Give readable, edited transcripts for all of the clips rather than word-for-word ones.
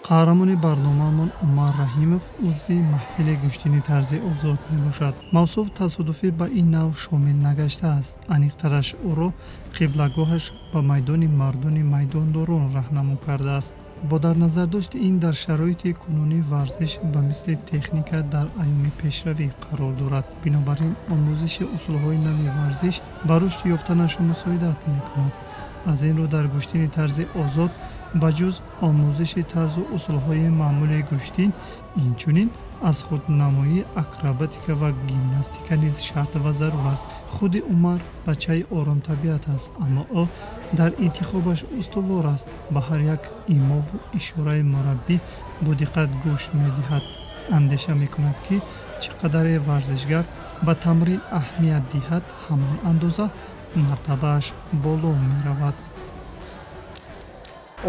Қаҳрамони барномаамон Умар Раҳимов узви маҳфили гӯштини тарзи озод мебошад. Мавсуф тасодуфӣ ба ин нав шомил нагаштааст. Аниқтараш, ӯро қиблагоҳаш ба майдони мардони майдондорон раҳнамун кардааст. Бо дар назардошти ин, дар шароити кунунӣ варзиш ба мисли техника дар айёми пешравӣ қарор дорад. Бинобар ин, омӯзиши усулҳои нави варзиш ба рушд ёфтанаш мусоидат мекунад. Аз ин рӯ, дар гӯштини тарзи озод ба ҷуз омӯзиши тарзу усулҳои маъмули гӯштин, инчунин аз худнамоии акробатика ва гимнастика низ шарт ва зарур аст. Худи Умар бачаи оромтабиат аст, аммо ӯ дар интихобаш устувор аст. Ба ҳар як имову ишораи мураббӣ бо диққат гӯш медиҳад. Андеша мекунад, ки чӣ қадаре варзишгар ба тамрин аҳамият диҳад, ҳамон андоза мартабааш боло меравад.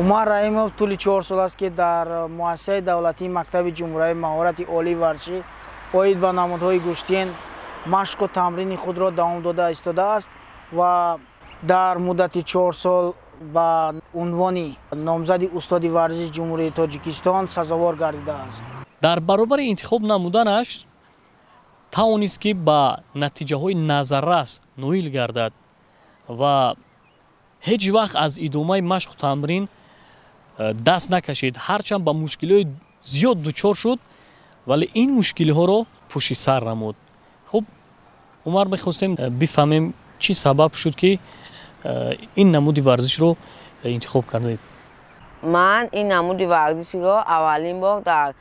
Умар Раҳимов тӯли 4 сол аст, ки дар муассисаи давлатии мактаби ҷумҳуриявии маҳорати олии варзишӣ оид ба намудҳои гӯштин машқу тамрини худро давом дода истодааст ва дар муддати 4 сол ба унвони номзади устоди варзиши Ҷумҳурии Тоҷикистон сазовор гардидааст. Дар баробари интихоб намуданаш тавонист, ки ба натиҷаҳои назаррас ноил гардад ва ҳеҷ вақт аз идомаи машқу тамрин даст накашид. Ҳарчанд ба мушкилиҳои зиёд дучор шуд, вале ин мушкилиҳоро пушти сар намуд. Хуб, Умар, мехостем бифаҳмем, чӣ сабаб шуд, ки ин намуди варзишро интихоб кардед? Ман ин намуди варзишро аввалин бор дар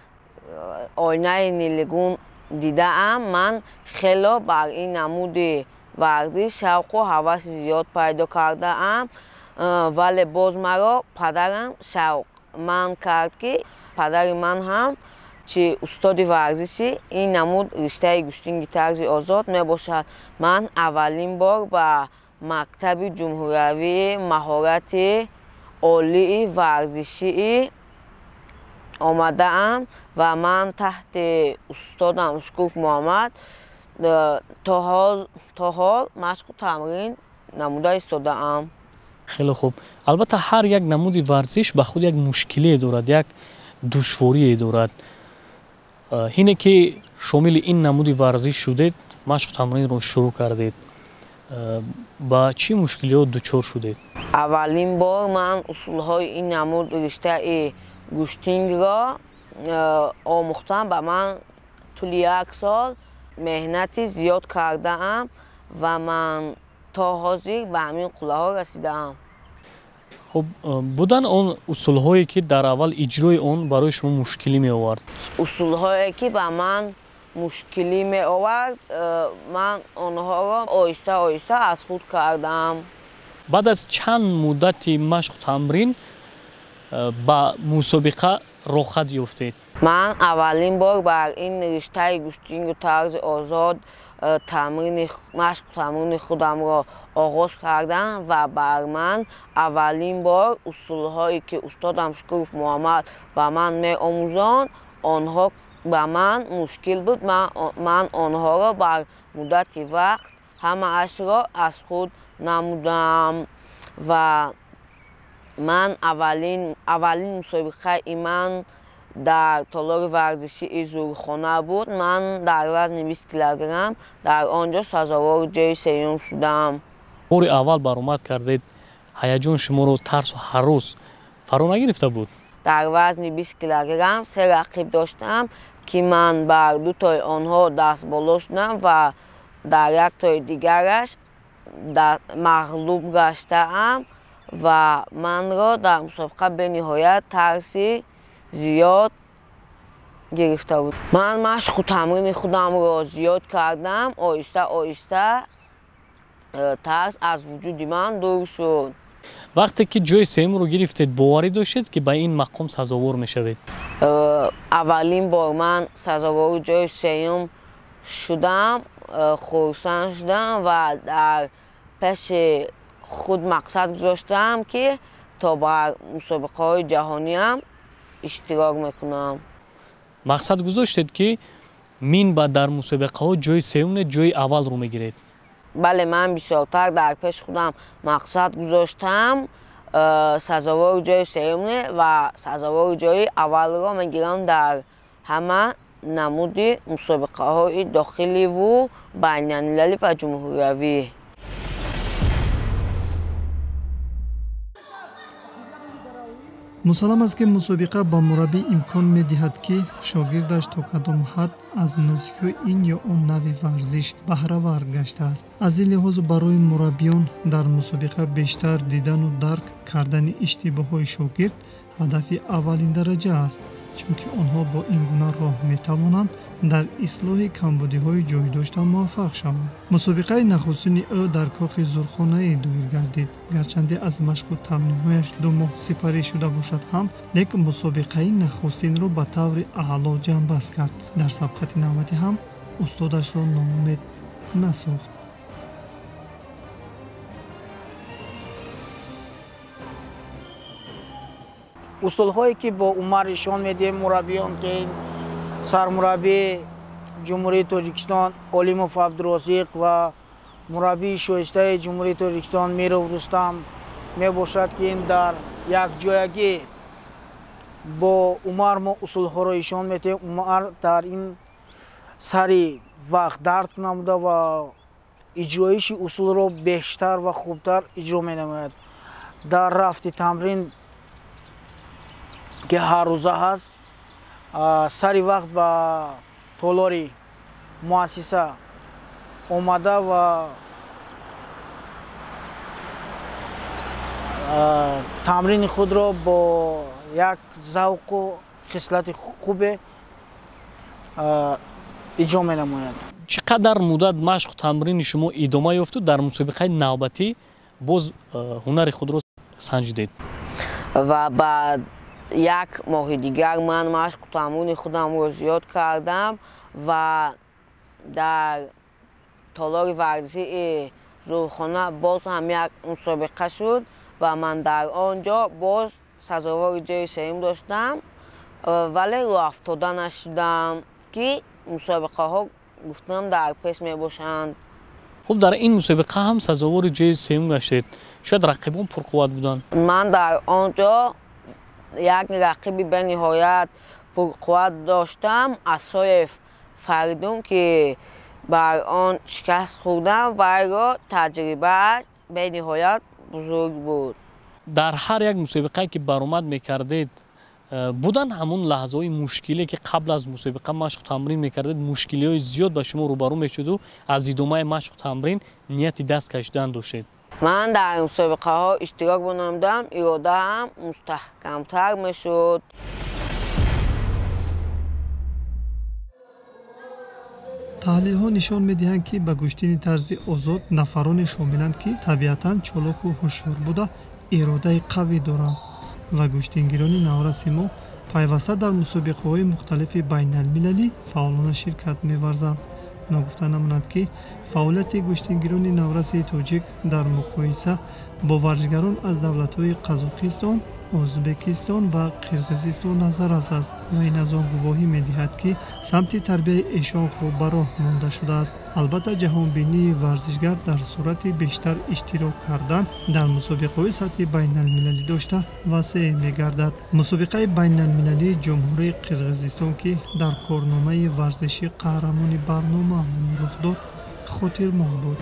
оинаи нилгун дидаам. Ман хело бар ин намуди варзиш шавқу ҳаваси зиёд пайдо кардаам, вале боз маро падарам шавқманд кард, ки падари ман ҳам чи устоди варзиши ин намуд риштаи гӯштинги тарзи озод мебошад. Ман аввалин бор ба мактаби ҷумҳуриявии маҳорати олии варзишии омадаам ва ман таҳти устодам Шукуров Муҳаммад то ҳол машқу тамрин намуда истодаам. Хеле хуб. Албатта, ҳар як намуди варзиш ба худ як мушкилие дорад, як душворие дорад. Ҳине ки шомили ин намуди варзиш шудед, машқу тамринро шурӯъ кардед, ба чӣ мушкилиҳо дучор шудед? Аввалин бор ман усулҳои ин намуд риштаи гӯштингро омӯхтам. Ба ман тӯли як сол меҳнати зиёд кардаам ва ман то ҳозир ба ҳамин қуллаҳо расидаам. Хуб, будан он усулҳое, ки дар аввал иҷрои он барои шумо мушкилӣ меовард? Усулҳое, ки ба ман мушкилӣ меовард, ман онҳоро оҳиста оҳиста аз худ кардам. Баъд аз чанд муддати машқу тамрин ба мусобиқа роҳхат ёфтед? Ман аввалин бор бар ин риштаи гӯштингу тарзи озод тамрини машқу тамрини худамро оғоз кардам ва бар ман аввалин бор усулҳое, ки устодам Шукуров Муҳаммад ба ман меомӯзонд, онҳо ба ман мушкил буд. Ман онҳоро бар муддати вақт ҳамаашро аз худ намудам ва ман аввалин мусобиқаи ман дар толори варзишии Зурхона буд. Ман дар вазни 20 килограмм дар он ҷо сазовори ҷои сеюм шудам. Бори аввал баромад кардед, ҳаяҷон шуморо, тарсу ҳарос фаро нагирифта буд? Дар вазни 20 килограмм се рақиб доштам, ки ман бар дутои онҳо дастболо шудам ва дар як тои дигараш мағлуб гаштаам ва манро дар мусобиқа бениҳоят тарси зиёд гирифта буд. Ман машқу тамрини худамро зиёд кардам, оҳиста оҳиста тарс аз вуҷуди ман дур шуд. Вақте ки ҷои сеюмро гирифтед, боварӣ доштед, ки ба ин мақом сазовор мешавед? Аввалин бор ман сазовори ҷои сеюм шудам, хурсанд шудам ва дар пеши худ мақсад гузоштаам, ки то ба мусобиқаҳои ҷаҳониам иштирок мекунам. Мақсад гузоштед, ки мин баъд дар мусобиқаҳо ҷои сеюм не, ҷои аввалро мегиред? Бале, ман бисёртар дар пеши худам мақсад гузоштам. Сазовори ҷои сеюм не ва сазовори ҷои аввалро мегирам дар ҳама намуди мусобиқаҳои дохиливу байналмилалӣ ва ҷумҳуриявӣ. Мусаллам аст, ки мусобиқа ба мураббӣ имкон медиҳад, ки шогирдаш то кадом ҳад аз нозикиҳои ин ё он навъи варзиш баҳравар гаштааст. Аз ин лиҳоз барои мураббиён дар мусобиқа бештар дидану дарк кардани иштибоҳҳои шогирд ҳадафи аввалиндараҷа аст, чунки онҳо бо ин гуна роҳ метавонанд дар ислоҳи камбудиҳои ҷойдошта муваффақ шаванд. Мусобиқаи нахустини ӯ дар кохи зурхонаӣ доир гардид. Гарчанде аз машқу тамринҳояш 2 моҳ сипарӣ шуда бошад ҳам, лекин мусобиқаи нахустинро ба таври аъло ҷамъбаст кард. Дар сабқати навбатӣ ҳам устодашро ноумед насохт. Усулҳое ки бо Умар нишон медиҳем мураббиён, ки сармураббии Ҷумҳурии Тоҷикистон Олимов Абдурозиқ ва мураббии шоистаи Ҷумҳурии Тоҷикистон Миров Рустам мебошад, ки ин дар якҷоягӣ бо Умар мо усулҳоро нишон медиҳем. Умар дар ин сари вақт дарк намуда ва иҷроиши усулро бештар ва хубтар иҷро менамояд. Дар рафти тамрин ки ҳар рӯза ҳаст, сари вақт ба толори муассиса омада ва тамрини худро бо як завқу хислати хубе иҷро менамояд. Чӣ қадар муддат машқу тамрини шумо идома ёфту дар мусобиқаи навбатӣ боз ҳунари худро санҷидед? Ва баъд як моҳи дигар ман машқу тамрини худамро зиёд кардам ва дар толори варзишии зурхона боз ҳам як мусобиқа шуд ва ман дар он ҷо боз сазовори ҷои сеюм доштам, вале рӯҳафтода нашудам, ки мусобиқаҳо гуфтам дар пеш мебошанд. Хуб, дар ин мусобиқа ҳам сазовори ҷои сеюм гаштед. Шояд рақибон пурқувват буданд? Ман дар он ҷо як рақиби бениҳоят пурқувват доштам, Асоев Фаридун, ки бар он шикаст хӯрдам, вайро таҷрибааш бениҳоят бузург буд. Дар ҳар як мусобиқае ки баромад мекардед, буданд ҳамон лаҳзаҳои мушкиле ки қабл аз мусобиқа машқу тамрин мекардед, мушкилиҳои зиёд ба шумо рӯбарӯ мешуду аз идомаи машқу тамрин нияти даст кашидан доштед? Ман дар мусобиқаҳо иштирок менамудам, иродаам мустаҳкамтар мешуд. Таҳлилҳо нишон медиҳанд, ки ба гӯштини тарзи озод нафароне шомиланд, ки табиатан чолоку ҳушёр буда иродаи қавӣ доранд ва гӯштингирони навраси мо пайваста дар мусобиқаҳои мухталифи байналмилалӣ фаъолона ширкат меварзанд. Ногуфта намонад, ки фаъолияти гӯштингирони навраси тоҷик дар муқоиса бо варзишгарон аз давлатҳои Қазоқистон, Ӯзбекистон ва Қирғизистон назаррас аст ва ин аз он гувоҳӣ медиҳад, ки самти тарбияи эшон хуб ба роҳ монда шудааст. Албатта, ҷаҳонбинии варзишгар дар сурати бештар иштирок кардан дар мусобиқаҳои сатҳи байналмилалӣ дошта васеъ мегардад. Мусобиқаи байналмилалии Ҷумҳурии Қирғизистон, ки дар корномаи варзиши қаҳрамони барномаамон рух дод, хотирмон буд.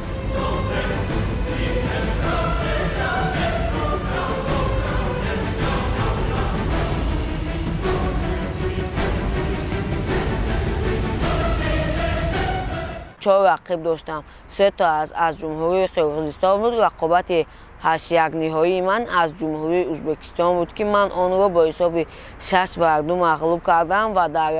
4 рақиб доштам, 3 то аз Ҷумҳурии Қирғизистон буд. Рақобати 8-1 ниҳоии ман аз Ҷумҳурии Ӯзбекистон буд, ки ман онро бо ҳисоби 6-2 мағлуб кардам ва дар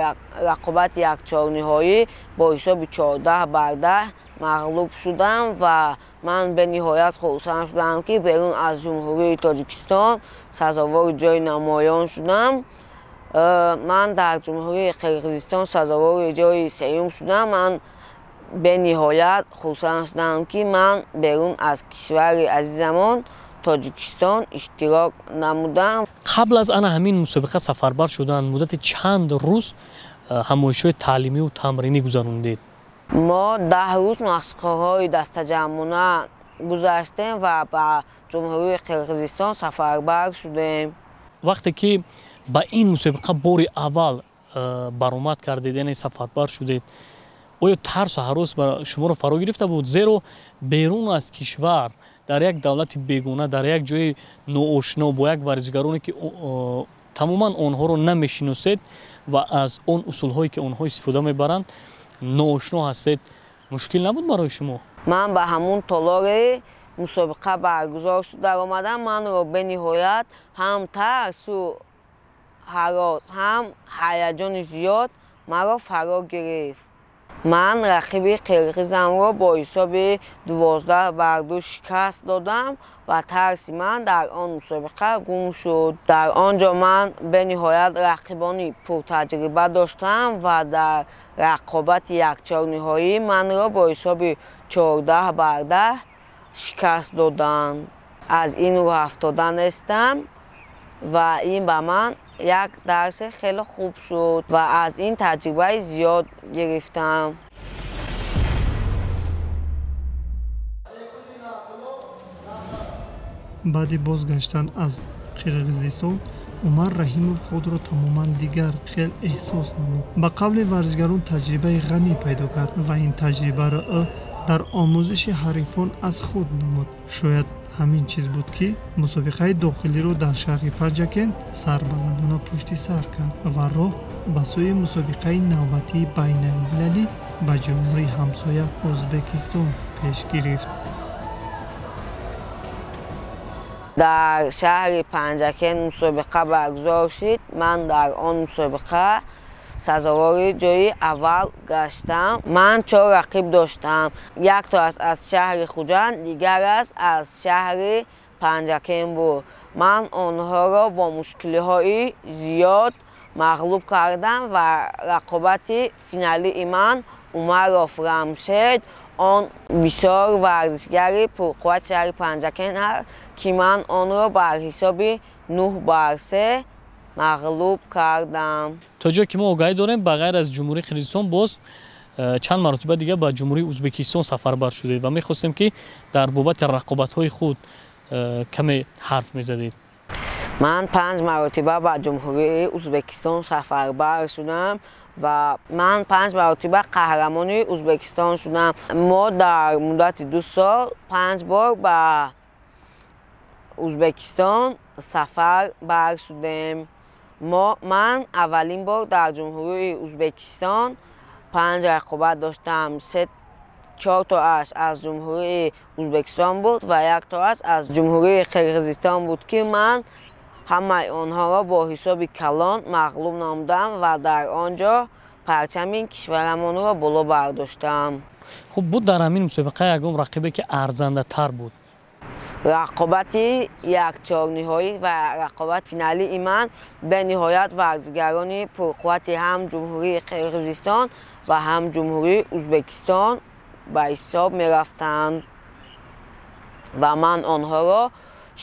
рақобати 1-4 ниҳоӣ бо ҳисоби 14-10 мағлуб шудам ва ман бениҳоят хурсанд шудам, ки берун аз Ҷумҳурии Тоҷикистон сазовори ҷои намоён шудам. Ман дар Ҷумҳурии Қирғизистон сазовори ҷои сеюм шудам. Ман бениҳоят хурсанд шудам, ки ман берун аз кишвари азизамон Тоҷикистон иштирок намудам. Қабл аз ана ҳамин мусобиқа сафарбар шудан муддати чанд рӯз ҳамоишҳои таълимию тамринӣ гузарондед? Мо 10 рӯз машқҳои дастаҷамъона гузаштем ва ба Ҷумҳурии Қирғизистон сафарбар шудем. Вақте ки ба ин мусобиқа бори аввал баромад кардед, яъне сафарбар шудед, оё тарсу ҳарос шуморо фаро гирифта буд? Зеро берун аз кишвар, дар як давлати бегона, дар як ҷои ноошно, бо як варзишгароне ки тамоман онҳоро намешиносед ва аз он усулҳое ки онҳо истифода мебаранд ноошно ҳастед, мушкил набуд барои шумо? Ман ба ҳамун толори мусобиқа баргузор шуд даромадам, манро бениҳоят ҳам тарсу ҳарос, ҳам ҳаяҷони зиёд маро фаро гирифт. Ман рақиби қирғизамро бо ҳисоби 12-2 шикаст додам ва тарси ман дар он мусобиқа гум шуд. Дар он ҷо ман бениҳоят рақибони пуртаҷриба доштам ва дар рақобати якчорниҳоӣ манро бо ҳисоби 14-10 шикаст доданд. Аз ин рӯ афтода нестам ва ин ба ман як дарси хеле хуб шуд ва аз ин таҷрибаи зиёд гирифтам. Баъди бозгаштан аз Қирғизистон, Умар Раҳимов худро тамоман дигар хел эҳсос намуд. Ба қавли варзишгарон, таҷрибаи ғанӣ пайдо кард ва ин таҷрибаро ӯ дар омӯзиши ҳарифон аз худ намуд. Шояд ҳамин чиз буд, ки мусобиқаи дохилиро дар шаҳри Панҷакент сарбаландона пушти сар кард ва роҳ ба сӯи мусобиқаи навбатии байналмилалӣ ба ҷумҳурии ҳамсоя Ӯзбекистон пеш гирифт. Дар шаҳри Панҷакент мусобиқа баргузор шуд. Ман дар он мусобиқа сазовори ҷои аввал гаштам. Ман 4 рақиб доштам. Яктоаш аз шаҳри Хуҷанд, дигараш аз шаҳри Панҷакент буд. Ман онҳоро бо мушкилиҳои зиёд мағлуб кардам ва рақобати финалии ман Умаров Рамшед, он бисёр варзишгари пурқуввати шаҳри Панҷакент аст, ки ман онро бар ҳисоби 9-3 мағлуб кардам. То ҷое ки мо огаҳӣ дорем, ба ғайр аз Ҷумҳурии Қирғизистон боз чанд маротиба дигар ба Ҷумҳурии Ӯзбекистон сафарбар шудед ва мехостем, ки дар бобати рақобатҳои худ каме ҳарф мезадед. Ман 5 маротиба ба Ҷумҳурии Ӯзбекистон сафарбар шудам ва ман 5 маротиба қаҳрамони Ӯзбекистон шудам. Мо дар муддати 2 сол 5 бор ба Ӯзбекистон сафарбар шудем. Ман аввалин бор дар Ҷумҳурии Ӯзбекистон 5 рақобат доштам. 4 тоаш аз Ҷумҳурии Ӯзбекистон буд ва 1 тоаш аз Ҷумҳурии Қирғизистон буд, ки ман ҳамаи онҳоро бо ҳисоби калон мағлуб намудам ва дар он ҷо парчами кишварамонро боло бардоштам. Хуб, буд дар ҳамин мусобиқа ягон рақибе ки арзандатар буд? Рақобати якчорниҳоӣ ва рақобати финалии ман бениҳоят варзишгарони пурқуввати ҳам Ҷумҳурии Қирғизистон ва ҳам Ҷумҳурии Ӯзбекистон ба ҳисоб мерафтанд ва ман онҳоро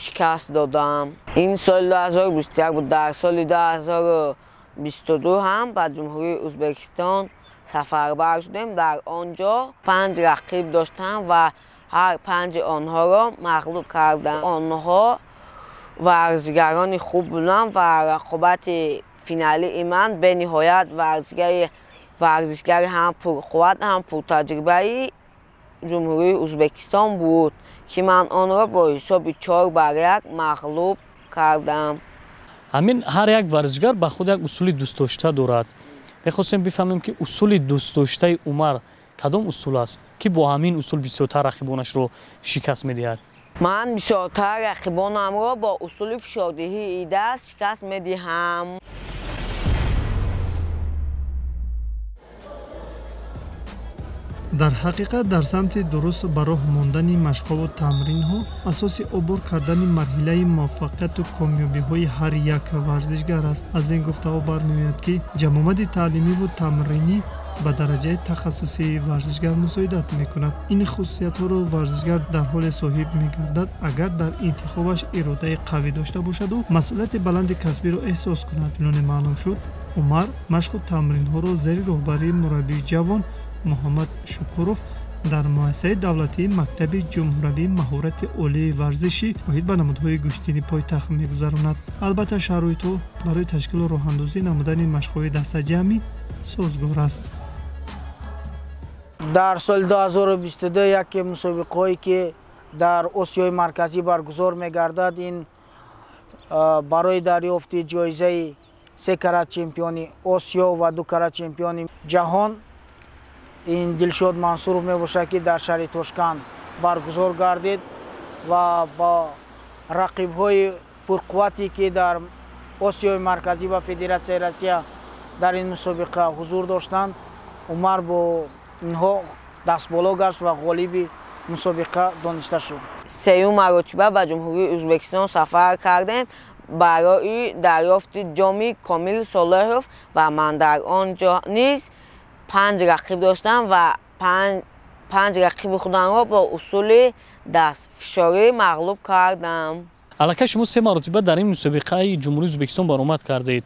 шикаст додам. Ин соли 2021 буд. Дар соли 2022 ҳам ба Ҷумҳурии Ӯзбекистон сафарбар шудем. Дар он ҷо 5 рақиб доштам ва ҳар 5 онҳоро мағлуб кардам. Онҳо варзишгарони хуб буданд ва рақобати финалии ман бениҳоят варзишгари ҳам пурқувват, ҳам пуртаҷрибаи Ҷумҳурии Ӯзбекистон буд, ки ман онро бо ҳисоби 4-1 мағлуб кардам. Ҳамин ҳар як варзишгар ба худ як усули дӯстдошта дорад. Мехостем бифаҳмем, ки усули дӯстдоштаи Умар кадом усул аст, ки бо ҳамин усул бисёртар рақибонашро шикаст медиҳад? Ман бисёртар рақибонамро бо усули фишордиҳии даст шикаст медиҳам. Дар ҳақиқат, дар самти дуруст ба роҳ мондани машқҳову тамринҳо асоси убур кардани марҳилаи муваффақияту комёбиҳои ҳар як варзишгар аст. Аз ин гуфтаҳо бармеояд, ки ҷамъомади таълимиву тамринӣ ба дараҷаи тахассусии варзишгар мусоидат мекунад. Ин хусусиятҳоро варзишгар дар ҳоле соҳиб мегардад, агар дар интихобаш иродаи қавӣ дошта бошаду масъулияти баланди касбиро эҳсос кунад. Чуноне маълум шуд, Умар машқу тамринҳоро зери роҳбарии мураббии ҷавон Муҳаммад Шукуров Дар муассисаи давлатии мактаби ҷумҳуравии маҳорати олии варзишӣ оид ба намудҳои гӯштини пойтахт мегузаронад. Албатта, шароитҳо барои ташкилу роҳандозӣ намудани машқҳои дастаҷамъӣ созгор аст. Дар соли 2022 яке мусобиқаҳое ки дар Осиёи Марказӣ баргузор мегардад, ин барои дарёфти ҷоизаи 3 карат чемпиони Осиё ва 2 карат чемпиони ҷаҳон ин Дилшод Мансуров мебошад, ки дар шаҳри Тошканд баргузор гардид ва бо рақибҳои пурқуввате ки дар Осиёи Марказӣ ва Федератсияи Россия дар ин мусобиқа ҳузур доштанд, Умар бо инҳо дастболо гашт ва ғолиби мусобиқа дониста шуд. Сеюм маротиба ба Ҷумҳурии Ӯзбекистон сафар кардем барои дарёфти ҷоми Комил Солеҳов ва ман дар он ҷо низ 5 рақиб доштам ва 5 рақиби худамро бо усули дастфишорӣ мағлуб кардам. Аллакай шумо 3 маротиба дар ин мусобиқаи Ҷумҳурии Ӯзбекистон баромад кардед.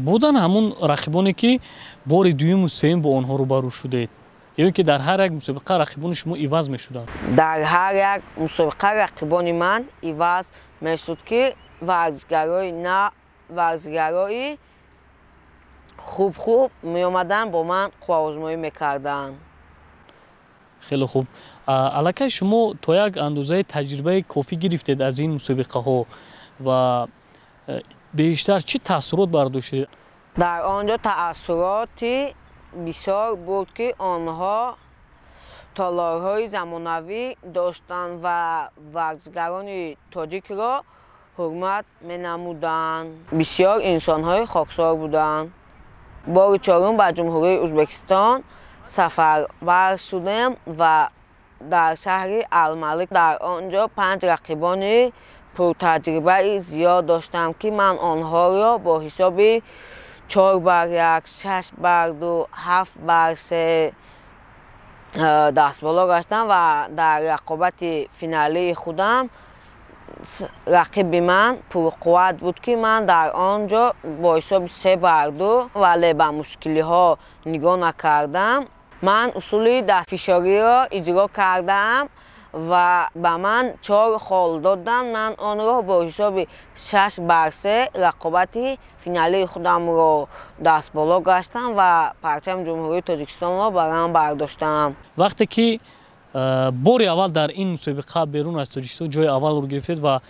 Буданд ҳамун рақибоне ки бори дуюму сеюм бо онҳо рӯбарӯ шудед, ё ин ки дар ҳар як мусобиқа рақибони шумо иваз мешуданд? Дар ҳар як мусобиқа рақибони ман иваз мешуд, ки варзишгарои хуб-хуб меомаданд, бо ман қувваозмоӣ мекарданд. Хеле хуб. Аллакай шумо то як андозаи таҷрибаи кофӣ гирифтед аз ин мусобиқаҳо ва бештар чӣ таассурот бардоштед? Дар он ҷо таассуроти бисёр буд, ки онҳо толорҳои замонавӣ доштанд ва варзишгарони тоҷикро ҳурмат менамуданд. Бисёр инсонҳои хоксор буданд. Бори чорум ба Ҷумҳурии Ӯзбекистон сафарбар шудем ва дар шаҳри Алмалик дар он ҷо 5 рақибони пуртаҷрибаи зиёд доштам, ки ман онҳоро бо ҳисоби 4-1, 6-2, 7-3 дастболо гаштам ва дар рақобати финалии худам рақиби ман пурқувват буд, ки ман дар он ҷо бо ҳисоби 3-2, вале ба мушкилиҳо нигоҳ накардам. Ман усули дастфишориро иҷро кардам ва ба ман 4 хол доданд. Ман онро бо ҳисоби 6-3 рақобати финалии худамро дастболо гаштам ва парчами Ҷумҳурии Тоҷикистонро барам бардоштам. Вақте ки бори аввал дар ин мусобиқа берун аз Тоҷикистон ҷои аввалро гирифтед ва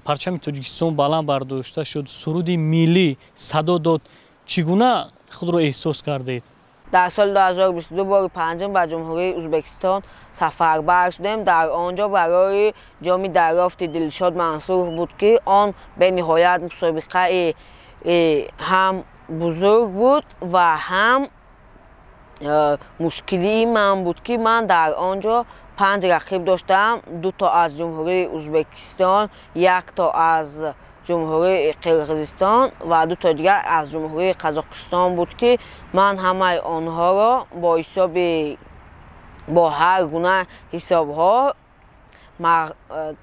парчами Тоҷикистон баланд бардошта шуд, суруди миллӣ садо дод, чӣ гуна худро эҳсос кардед? Дар соли 2022 бори панҷум ба Ҷумҳурии Ӯзбекистон сафарбар шудем. Дар он ҷо барои ҷоми дарёфти Дилшод Мансуров буд, ки он бениҳоят мусобиқаи ҳам бузург буд ва ҳам мушкилии ман буд, ки ман дар он ҷо 5 рақиб доштам: 2 то аз Ҷумҳурии Ӯзбекистон, 1 то аз Ҷумҳурии Қирғизистон ва 2 то дигар аз Ҷумҳурии Қазоқистон буд, ки ман ҳамаи онҳоро бо ҳисоби бо ҳар гуна ҳисобҳо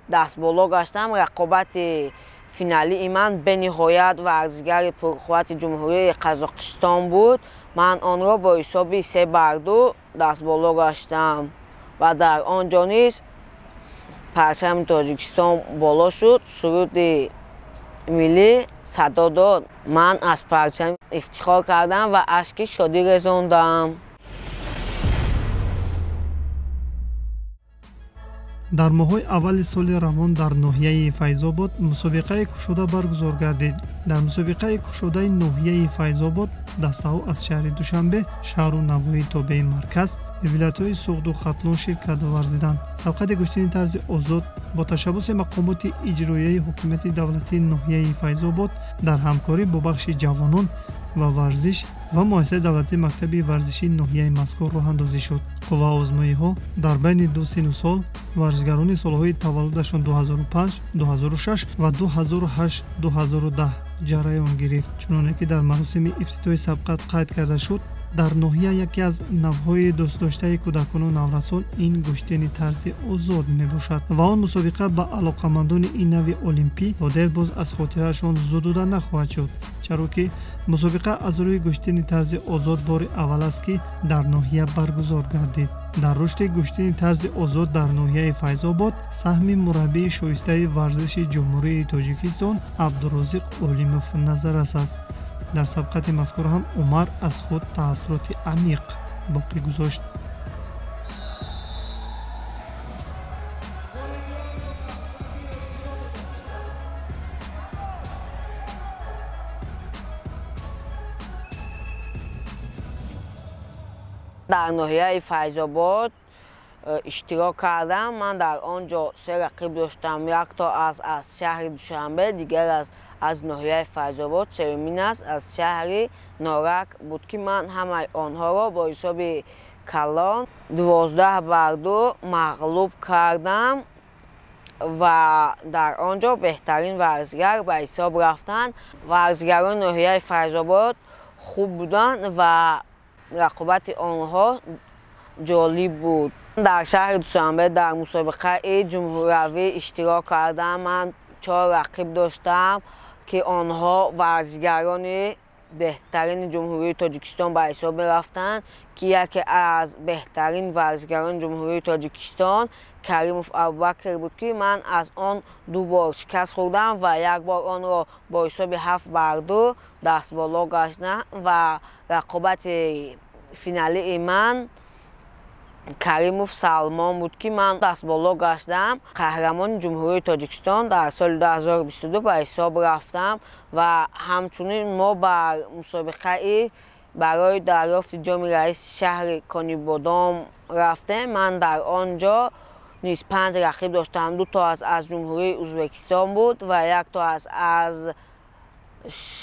дастболо гаштам. Рақобати финалии ман бениҳоят варзишгари пурқуввати Ҷумҳурии Қазоқистон буд. Ман онро бо ҳисоби 3-2 дастболо гаштам ва дар он ҷо низ парчами Тоҷикистон боло шуд, суруди миллӣ садо дод. Ман аз парчам ифтихор кардам ва ашки шодӣ резондам. Дар моҳҳои аввали соли равон дар ноҳияи Файзобод мусобиқаи кушода баргузор гардид. Дар мусобиқаи кушодаи ноҳияи Файзобод дастаҳо аз шаҳри Душанбе, шаҳру навоҳии тобеи марказ, вилоятҳои Суғду Хатлон ширкат варзиданд. Сабқати гӯштини тарзи озод бо ташаббуси мақомоти иҷроияи ҳукумати давлатии ноҳияи Файзобод дар ҳамкорӣ бо бахши ҷавонон ва варзиш ва муассисаи давлатии мактаби варзишии ноҳияи мазкур роҳандозӣ шуд. Қувваозмоиҳо дар байни ду сину сол варзишгарони солҳои таваллудашон 2005, 2006 ва 2008, 2010 ҷараён гирифт. Чуноне ки дар маросими ифтитоҳи сабқат қайд карда шуд, дар ноҳия яке аз навъҳои дӯстдоштаи кӯдакону наврасон ин гӯштини тарзи озод мебошад ва он мусобиқа ба алоқамандони ин нави олимпӣ то дер боз аз хотираашон зудуда нахоҳад шуд, чаро ки мусобиқа аз рӯи гӯштини тарзи озод бори аввал аст, ки дар ноҳия баргузор гардид. Дар рушди гӯштини тарзи озод дар ноҳияи Файзобод саҳми мураббии шоистаи варзиши Ҷумҳурии Тоҷикистон Абдурозиқ Олимов назаррас аст. Дар сабқати мазкур ҳам Умар аз худ таассуроти амиқ боқӣ гузошт. Дар ноҳияи Файзобод иштирок кардам. Ман дар он ҷо се рақиб доштам. Якто аз шаҳри Душанбе, дигар аз ноҳияи Файзобод, сеюмин аст аз шаҳри Норак буд, ки ман ҳамаи онҳоро бо ҳисоби калон 12-2 мағлуб кардам ва дар он ҷо беҳтарин варзишгар ба ҳисоб рафтанд. Варзишгарони ноҳияи Файзобод хуб буданд ва рақобати онҳо ҷолиб буд. Дар шаҳри Душанбе дар мусобиқаи ҷумҳуриявӣ иштирок кардам. Ман 4 рақиб доштам, ки онҳо варзишгарони беҳтарини Ҷумҳурии Тоҷикистон ба ҳисоб мерафтанд, ки яке аз беҳтарин варзишгарони Ҷумҳурии Тоҷикистон Каримов Абубакр буд, ки ман аз он 2 бор шикаст хӯрдам ва як бор онро бо ҳисоби 7-2 дастболо гаштам ва рақобати финалии ман Каримов Салмон буд, ки ман дастболо гаштам. Қаҳрамони Ҷумҳурии Тоҷикистон дар соли 2022 ба ҳисоб рафтам ва ҳамчунин мо бар мусобиқаи барои дарёфти ҷоми раиси шаҳри Конибодом рафтем. Ман дар он ҷо низ 5 рақиб доштам. 2 то аз Ҷумҳурии Ӯзбекистон буд ва 1 то аз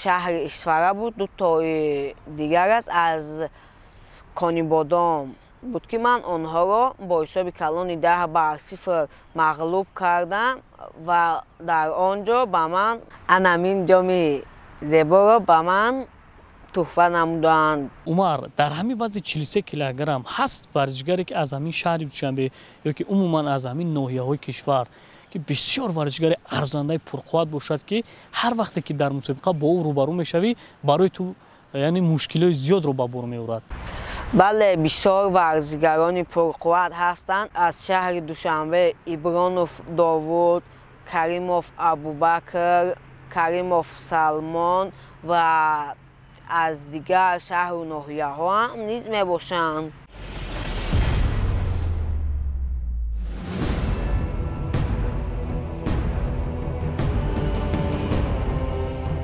шаҳри Исфара буд, 2 тои дигар аз Конибодом буд, ки ман онҳоро бо ҳисоби калони 10-0 мағлуб кардам ва дар он ҷо ба ман анамин ҷоми зеборо ба ман туҳфа намуданд. Умар, дар ҳамин вазни 43 килограмм ҳаст варзишгаре, ки аз ҳамин шаҳри Душанбе ё ки умуман аз ҳамин ноҳияҳои кишвар, ки бисёр варзишгари арзандаи пурқувват бошад, ки ҳар вақте ки дар мусобиқа бо ӯ рӯбарӯ мешавӣ, барои ту яъне мушкилиҳои зиёдро ба бор меорад? Бале, бисёр варзишгарони пурқувват ҳастанд. Аз шаҳри Душанбе Ибронов Довуд, Каримов Абубакр, Каримов Салмон ва аз дигар шаҳру ноҳияҳо ҳам низ мебошанд.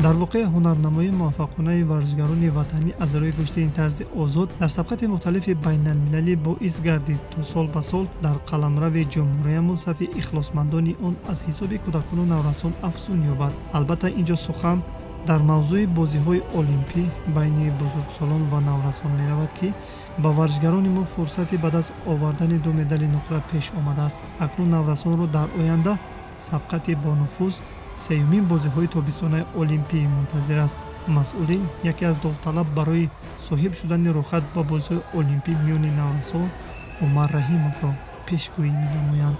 Дар воқеъ ҳунарнамоии муваффақонаи варзишгарони ватанӣ аз рӯи гӯштини тарзи озод дар сабқати мухталифи байналмилалӣ боис гардид, то сол ба сол дар қаламрави ҷумҳуриямон сафи ихлосмандони он аз ҳисоби кӯдакону наврасон афзун ёбад. Албатта, инҷо сухан дар мавзӯи бозиҳои олимпӣ байни бузургсолон ва наврасон меравад, ки ба варзишгарони мо фурсати ба даст овардани 2 медали нуқра пеш омадааст. Акнун наврасонро дар оянда сабқати бонуфуз сеюмин бозиҳои тобистонаи олимпӣ мунтазир аст. Масъулин яке аз довталаб барои соҳиб шудани рӯхат ба бозиҳои олимпӣ миёни наврасон Умар Раҳимовро пешгӯӣ менамоянд.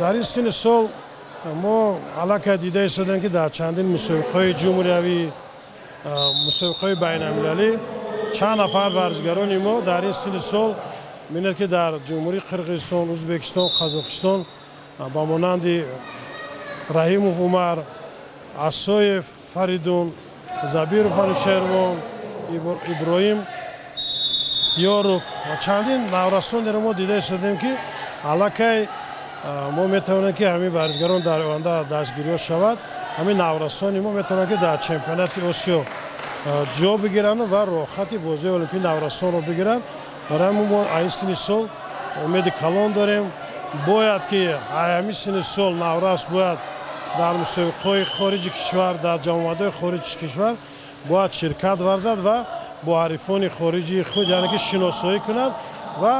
Дар ин синни сол мо аллакай дида истодем, ки дар чандин мусобиқаҳои ҷумҳуриявӣ, мусобиқаҳои байналмилалӣ чанд нафар варзишгарони мо дар ин синни сол мебинед, ки дар Ҷумҳурии Қирғизистон, Ӯзбекистон, Қазоқистон ба монанди Раҳимов Умар, Асоев Фаридун, Забиров Анушервон, Иброҳим Ёров ва чандин наврасонеро мо дида истодем, ки аллакай мо метавонем, ки ҳамин варзишгарон дар оянда дастгириҳо шавад. Ҳамин наврасони мо метавонанд, ки дар чемпионати Осиё ҷо бигиранд ва роҳхати бозиҳои олимпии наврасонро бигиранд. Барои ҳамин мо аз ин синни сол умеди калон дорем. Бояд ки ҳамин синни сол наврас бояд дар мусобиқаҳои хориҷи кишвар, дар ҷамъомадҳои хориҷи кишвар бояд ширкат варзад ва бо ҳарифони хориҷии худ яъне ки шиносоӣ кунад ва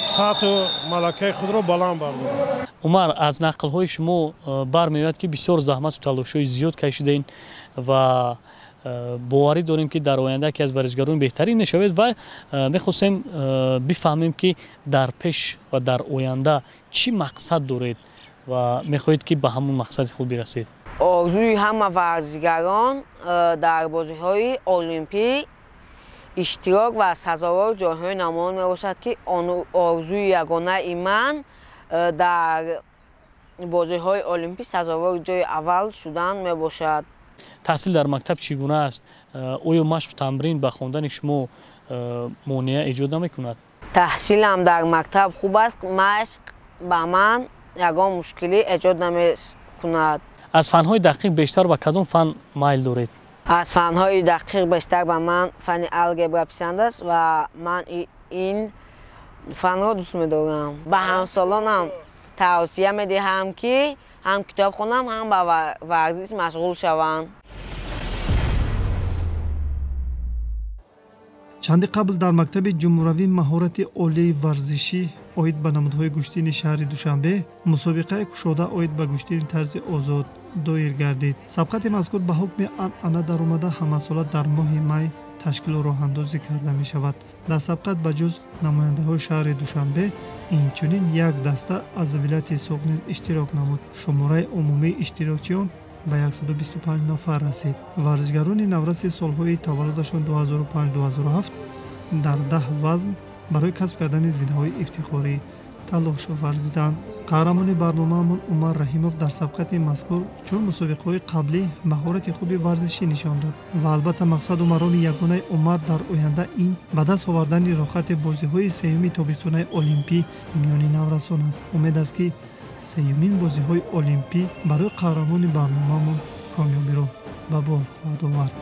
сатҳу малакаи худро баланд бардорам. Умар, аз нақлҳои шумо бармеояд, ки бисёр заҳмату талошҳои зиёд кашидаин ва боварӣ дорем, ки дар оянда яке аз варзишгарони беҳтарин мешавед ва мехостем бифаҳмем, ки дар пеш ва дар оянда чӣ мақсад доред ва мехоҳед, ки ба ҳамон мақсади худ бирасед. Орзуи ҳама варзишгарон дар бозиҳои олимпӣ иштирок ва сазовор ҷойҳои намоён мебошад, ки орзуи ягонаи ман дар бозиҳои олимпӣ сазовори ҷои аввал шудан мебошад. Таҳсил дар мактаб чӣ гуна аст? Оё машқу тамрин ба хондани шумо монеа эҷод намекунад? Таҳсилам дар мактаб хуб аст, машқ ба ман ягон мушкилӣ эҷод намекунад. Аз фанҳои дақиқ бештар ба кадом фан майл доред? Аз фанҳои дақиқ бештар ба ман фани алгебра писанд аст ва ман ин фанро дӯст медорам. Ба ҳамсолонам тавсия медиҳам, ки ҳам китоб хонам, ҳам ба варзиш машғул шаванд. Чанде қабл дар мактаби ҷумҳуравии маҳорати олии варзишӣ оид ба намудҳои гӯштини шаҳри Душанбе мусобиқаи кушода оид ба гӯштини тарзи озод доир гардид. Сабқати мазкур ба ҳукми анъана даромада ҳамасола дар моҳи май ташкилу роҳандозӣ карда мешавад. Дар сабқат ба ҷуз намояндаҳои шаҳри Душанбе инчунин як даста аз вилояти Суғд низ иштирок намуд. Шумораи умумии иштирокчиён ба 125 нафар расид. Варзишгарони навраси солҳои таваллудашон 2005-2007 дар 10 вазн барои касб кардани зинаҳои ифтихорӣ талош варзиданд. Қаҳрамони барномаамон Умар Раҳимов дар сабқати мазкур чун мусобиқаҳои қаблӣ маҳорати хуби варзишӣ нишон дод ва албатта мақсаду мароми ягонаи Умар дар оянда ин ба даст овардани роҳхати бозиҳои сеюми тобистонаи олимпӣ миёни наврасон аст. Умед аст, ки сеюмин бозиҳои олимпӣ барои қаҳрамони барномаамон комёбиро ба бор хоҳад овард.